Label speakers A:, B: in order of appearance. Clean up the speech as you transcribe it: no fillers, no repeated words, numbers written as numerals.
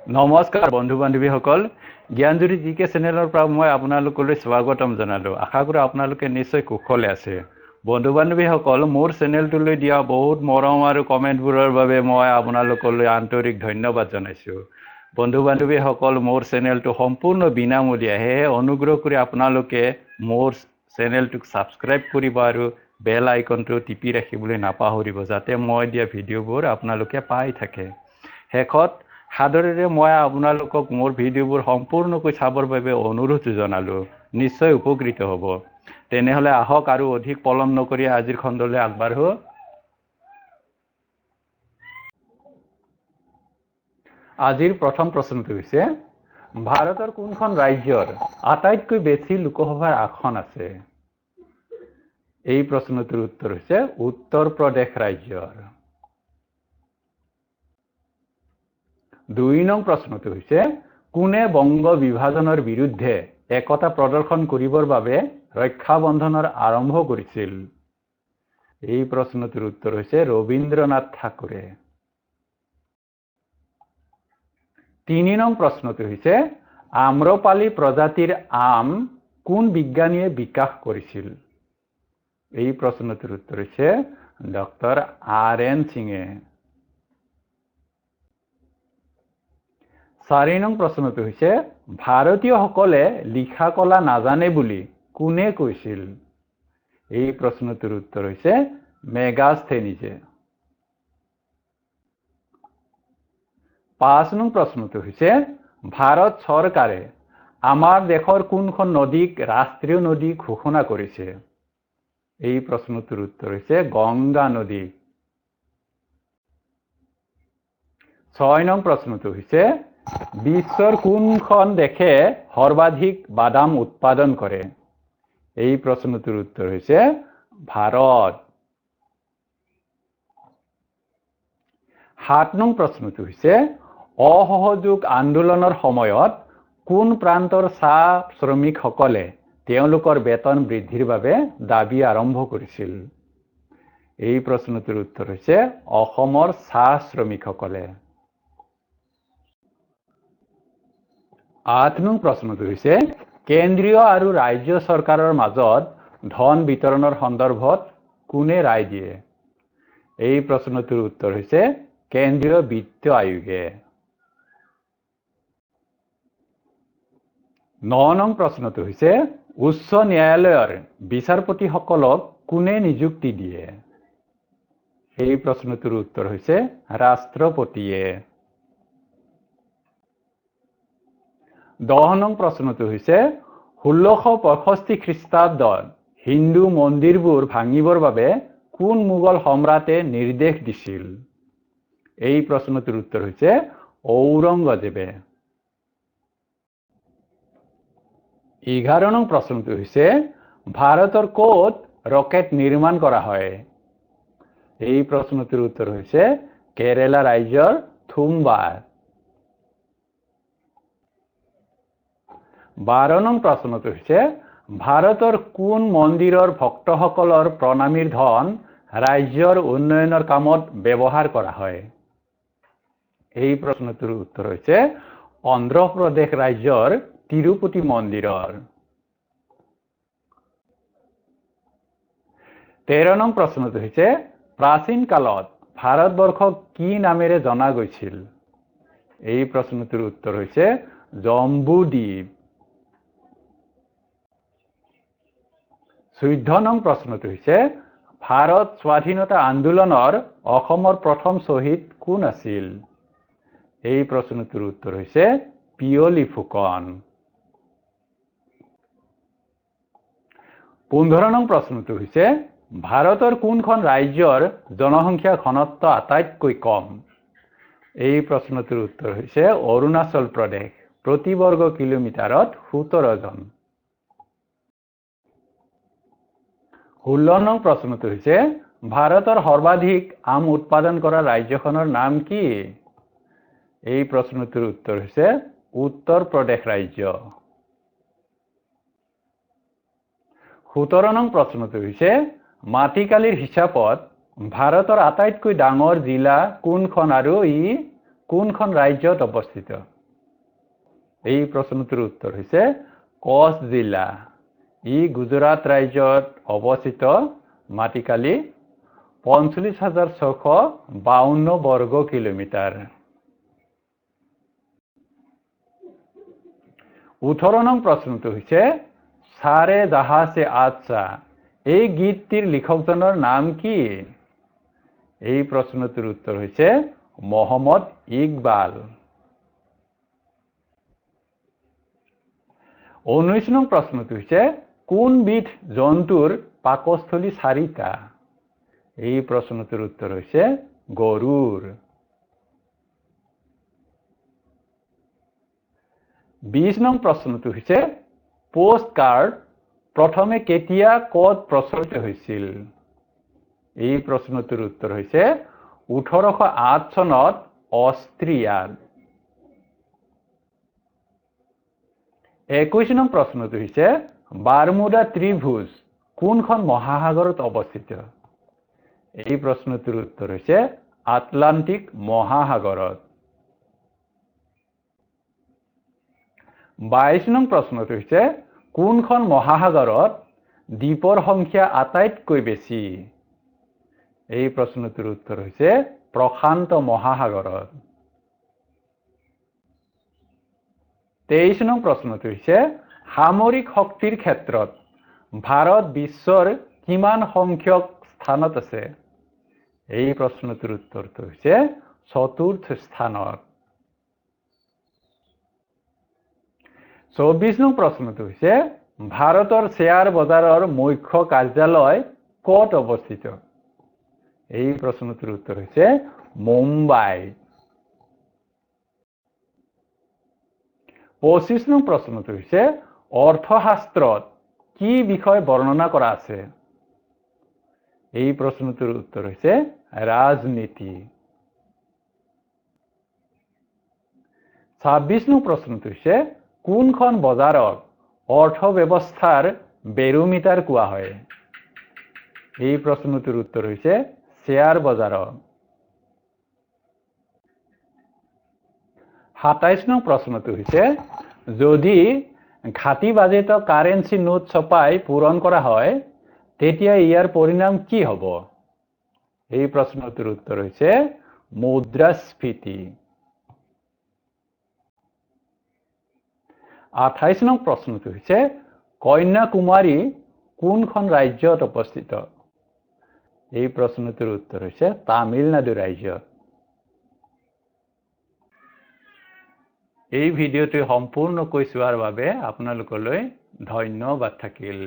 A: নমস্কাৰ বন্ধু বান্ধৱীসকল, জ্ঞানজ্যোতি জি কে চেনেলৰ পৰা মই আপোনালোকলৈ স্বাগতম জনালোঁ। আশা কৰোঁ আপোনালোকে নিশ্চয় কুশলে আছে। বন্ধু বান্ধৱীসকল, মোৰ চেনেলটোলৈ দিয়া বহুত মৰম আৰু কমেণ্টবোৰৰ বাবে মই আপোনালোকলৈ আন্তৰিক ধন্যবাদ জনাইছোঁ। বন্ধু বান্ধৱীসকল, মোৰ চেনেলটো সম্পূৰ্ণ বিনামূলীয়া, সেয়েহে অনুগ্ৰহ কৰি আপোনালোকে মোৰ চেনেলটোক ছাবস্ক্ৰাইব কৰিব আৰু বেল আইকনটো টিপি ৰাখিবলৈ নাপাহৰিব, যাতে মই দিয়া ভিডিঅ'বোৰ আপোনালোকে পাই থাকে। শেষত সাদৰেৰে মই আপোনালোকক মোৰ ভিডিঅ'বোৰ সম্পূৰ্ণকৈ চাবৰ বাবে অনুৰোধ জনালোঁ, নিশ্চয় উপকৃত হ'ব। তেনেহ'লে আহক আৰু অধিক পলম নকৰি আজিৰ খণ্ডলৈ আগবাঢ়ো। আজিৰ প্ৰথম প্ৰশ্নটো হৈছে, ভাৰতৰ কোনখন ৰাজ্যৰ আটাইতকৈ বেছি লোকসভাৰ আসন আছে? এই প্ৰশ্নটোৰ উত্তৰ হৈছে উত্তৰ প্ৰদেশ ৰাজ্যৰ। 2 নং প্ৰশ্নটো হৈছে, কোনে বংগ বিভাজনৰ বিৰুদ্ধে একতা প্ৰদৰ্শন কৰিবৰ বাবে ৰক্ষাবন্ধনৰ আৰম্ভ কৰিছিল? এই প্ৰশ্নটোৰ উত্তৰ হৈছে ৰবীন্দ্ৰনাথ ঠাকুৰে। 3 নং প্ৰশ্নটো হৈছে, আম্ৰপালি প্ৰজাতিৰ আম কোন বিজ্ঞানীয়ে বিকাশ কৰিছিল? এই প্ৰশ্নটোৰ উত্তৰ হৈছে ডক্টৰ আৰ এন সিঙে। 4 নং প্ৰশ্নটো হৈছে, ভাৰতীয়সকলে লিখা কলা নাজানে বুলি কোনে কৈছিল? এই প্ৰশ্নটোৰ উত্তৰ হৈছে মেগাস্থেনিজে। 5 নং প্ৰশ্নটো হৈছে, ভাৰত চৰকাৰে আমাৰ দেশৰ কোনখন নদীক ৰাষ্ট্ৰীয় নদী ঘোষণা কৰিছে? এই প্ৰশ্নটোৰ উত্তৰ হৈছে গংগা নদী। 6 নং প্ৰশ্নটো হৈছে, বিশ্বৰ কোনখন দেশে সৰ্বাধিক বাদাম উৎপাদন কৰে? এই প্ৰশ্নটোৰ উত্তৰ হৈছে ভাৰত। 7 নং প্ৰশ্নটো হৈছে, অসহযোগ আন্দোলনৰ সময়ত কোন প্ৰান্তৰ চাহ শ্ৰমিকসকলে তেওঁলোকৰ বেতন বৃদ্ধিৰ বাবে দাবী আৰম্ভ কৰিছিল? এই প্ৰশ্নটোৰ উত্তৰ হৈছে অসমৰ চাহ শ্ৰমিকসকলে। 8 নং প্ৰশ্নটো হৈছে, কেন্দ্ৰীয় আৰু ৰাজ্য চৰকাৰৰ মাজত ধন বিতৰণৰ সন্দৰ্ভত কোনে ৰায় দিয়ে? এই প্ৰশ্নটোৰ উত্তৰ হৈছে কেন্দ্ৰীয় বিত্ত আয়োগে। 9 নং প্ৰশ্নটো হৈছে, উচ্চ ন্যায়ালয়ৰ বিচাৰপতিসকলক কোনে নিযুক্তি দিয়ে? এই প্ৰশ্নটোৰ উত্তৰ হৈছে ৰাষ্ট্ৰপতিয়ে। 10 নং প্ৰশ্নটো হৈছে, 1665 খ্ৰীষ্টাব্দত হিন্দু মন্দিৰবোৰ ভাঙিবৰ বাবে কোন মোগল সম্ৰাটে নিৰ্দেশ দিছিল? এই প্ৰশ্নটোৰ উত্তৰ হৈছে ঔৰংগজেবে। 11 নং প্ৰশ্নটো হৈছে, ভাৰতৰ ক'ত ৰকেট নিৰ্মাণ কৰা হয়? এই প্ৰশ্নটোৰ উত্তৰ হৈছে কেৰেলা ৰাজ্যৰ থুম্বাত। 12 নং প্ৰশ্নটো হৈছে, ভাৰতৰ কোন মন্দিৰৰ ভক্তসকলৰ প্ৰণামীৰ ধন ৰাজ্যৰ উন্নয়নৰ কামত ব্যৱহাৰ কৰা হয়? এই প্ৰশ্নটোৰ উত্তৰ হৈছে অন্ধ্ৰপ্ৰদেশ ৰাজ্যৰ তিৰুপতি মন্দিৰৰ। 13 নং প্ৰশ্নটো হৈছে, প্ৰাচীন কালত ভাৰতবৰ্ষক কি নামেৰে জনা গৈছিল? এই প্ৰশ্নটোৰ উত্তৰ হৈছে জম্বুদ্বীপ। 14 নং প্ৰশ্নটো হৈছে, ভাৰত স্বাধীনতা আন্দোলনৰ অসমৰ প্ৰথম শ্বহীদ কোন আছিল? এই প্ৰশ্নটোৰ উত্তৰ হৈছে পিয়লি ফুকন। 15 নং প্ৰশ্নটো হৈছে, ভাৰতৰ কোনখন ৰাজ্যৰ জনসংখ্যা ঘনত্ব আটাইতকৈ কম? এই প্ৰশ্নটোৰ উত্তৰ হৈছে অৰুণাচল প্ৰদেশ, প্ৰতি বৰ্গ কিলোমিটাৰত 17 জন। 16 নং প্ৰশ্নটো হৈছে, ভাৰতৰ সৰ্বাধিক আম উৎপাদন কৰা ৰাজ্যখনৰ নাম কি? এই প্ৰশ্নটোৰ উত্তৰ হৈছে উত্তৰ প্ৰদেশ ৰাজ্য। 17 নং প্ৰশ্নটো হৈছে, মাটিকালিৰ হিচাপত ভাৰতৰ আটাইতকৈ ডাঙৰ জিলা কোনখন আৰু ই কোনখন ৰাজ্যত অৱস্থিত? এই প্ৰশ্নটোৰ উত্তৰ হৈছে কচ্ছ জিলা। ই গুজৰাট ৰাজ্যত অৱস্থিত। মাটিকালি 45,652 বৰ্গ কিলোমিটাৰ। 18 নং প্ৰশ্নটো হৈছে সাৰে জাহা চে আচ্ছা এই গীতটিৰ লিখকজনৰ নাম কি? এই প্ৰশ্নটোৰ উত্তৰ হৈছে মহম্মদ ইকবাল। 19 নং প্ৰশ্নটো হৈছে কোনবিধ জন্তুৰ পাকস্থলী চাৰিটা? এই প্ৰশ্নটোৰ উত্তৰ হৈছে গৰুৰ। 20 নং প্ৰশ্নটো হৈছে পোষ্ট কাৰ্ড প্ৰথমে কেতিয়া ক'ত প্ৰচলিত হৈছিল? এই প্ৰশ্নটোৰ উত্তৰ হৈছে 1808 চনত অষ্ট্ৰিয়াত। 21 নং প্ৰশ্নটো হৈছে বাৰ্মুডা ত্ৰিভুজ কোনখন মহাসাগৰত অৱস্থিত? এই প্ৰশ্নটোৰ উত্তৰ হৈছে আটলান্টিক মহাসাগৰত। 22 নং প্ৰশ্নটো হৈছে কোনখন মহাসাগৰত দ্বীপৰ সংখ্যা আটাইতকৈ বেছি? এই প্ৰশ্নটোৰ উত্তৰ হৈছে প্ৰশান্ত মহাসাগৰত। 23 নং প্ৰশ্নটো হৈছে সামৰিক শক্তিৰ ক্ষেত্ৰত ভাৰত বিশ্বৰ কিমান সংখ্যক স্থানত আছে? এই প্ৰশ্নটোৰ উত্তৰটো হৈছে চতুৰ্থ স্থানত। 24 নং প্ৰশ্নটো হৈছে ভাৰতৰ শ্বেয়াৰ বজাৰৰ মুখ্য কাৰ্যালয় ক'ত অৱস্থিত? এই প্ৰশ্নটোৰ উত্তৰ হৈছে মুম্বাই। 25 নং প্ৰশ্নটো হৈছে অৰ্থশাস্ত্ৰত কি বিষয় বৰ্ণনা কৰা আছে? এই প্ৰশ্নটোৰ উত্তৰ হৈছে ৰাজনীতি। 26 নং প্ৰশ্নটো হৈছে কোনখন বজাৰক অৰ্থব্যৱস্থাৰ বেৰোমিটাৰ কোৱা হয়? এই প্ৰশ্নটোৰ উত্তৰ হৈছে শ্বেয়াৰ বজাৰক। 27 নং প্ৰশ্নটো হৈছে যদি ঘাটি বাজেটত কাৰেঞ্চি নোট ছপাই পূৰণ কৰা হয় তেতিয়া ইয়াৰ পৰিণাম কি হ'ব? এই প্ৰশ্নটোৰ উত্তৰ হৈছে মুদ্ৰাস্ফীতি। 28 নং প্ৰশ্নটো হৈছে কন্যাকুমাৰী কোনখন ৰাজ্যত অৱস্থিত? এই প্ৰশ্নটোৰ উত্তৰ হৈছে তামিলনাডু ৰাজ্যত। এই ভিডিঅ'টো সম্পূৰ্ণকৈ চোৱাৰ বাবে আপোনালোকলৈ ধন্যবাদ থাকিল।